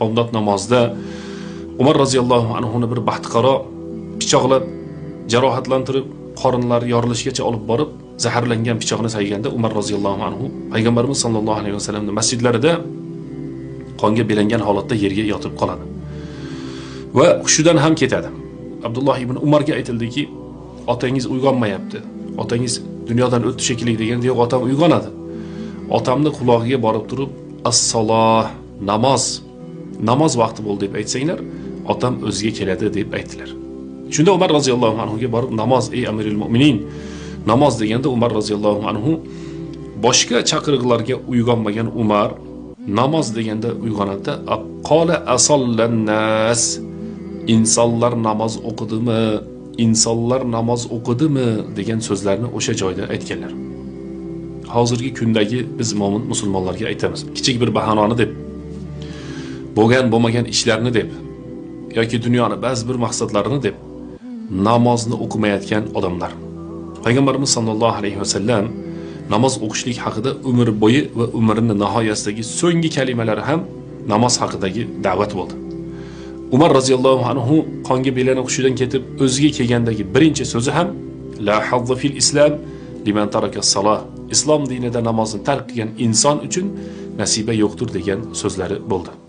Bomdod namozida Umar roziyallohu anhuni bir baxtiqaro pichoqlab jarohatlantirib, qorinlari yorilishigacha olib borib, zaharlangan pichoqni sayganda Umar roziyallohu anhu payg'ambarimiz sollallohu alayhi vasallamning masjidlarida qonga belangan holatda yerga yotib qoladi. Va hushidan ham ketadi. Abdulloh ibn Umarga aytildiki, otangiz uyg'onmayapti. Otangiz dunyodan o'tdi shekilli deganda, yo'q, otam uyg'onadi. Otamni qulog'iga borib turib, as-saloh, namoz, namoz vaqti bo'ldi deb aytsanglar, otam o'ziga keladi deb aytdilar. Shunda Umar roziyallohu anhu ga borib, namoz ey amirul mu'minin, namoz deganda Umar roziyallohu anhu boshqa chaqiriqlarga uyg'onmagan Umar namoz deganda uyg'onadi. Qola asollannas, insonlar namoz o'qidimi? Insonlar namoz o'qidimi degan so'zlarni o'sha joyda aytganlar. Hozirgi kundagi biz mo'min musulmonlarga aytamiz. Kichik bir bahonani deb, bo'lgan bo'lmagan ishlarni deb yoki dunyoni ba'zi bir maqsadlarini deb namozni o'qimayotgan odamlar. Payg'ambarimiz sollallohu alayhi vasallam namoz o'qishlik haqida umr bo'yi va umrining nihoyasidagi so'nggi kalimalari ham namoz haqidagi da'vat bo'ldi. Umar roziyallohu anhu qonga belanib hushidan ketib o'ziga kelgandagi birinchi so'zi ham la hazza fil islam liman taraka salah, islom dinida namozni tark qilgan inson uchun nasiba yo'qdir degan so'zlari bo'ldi.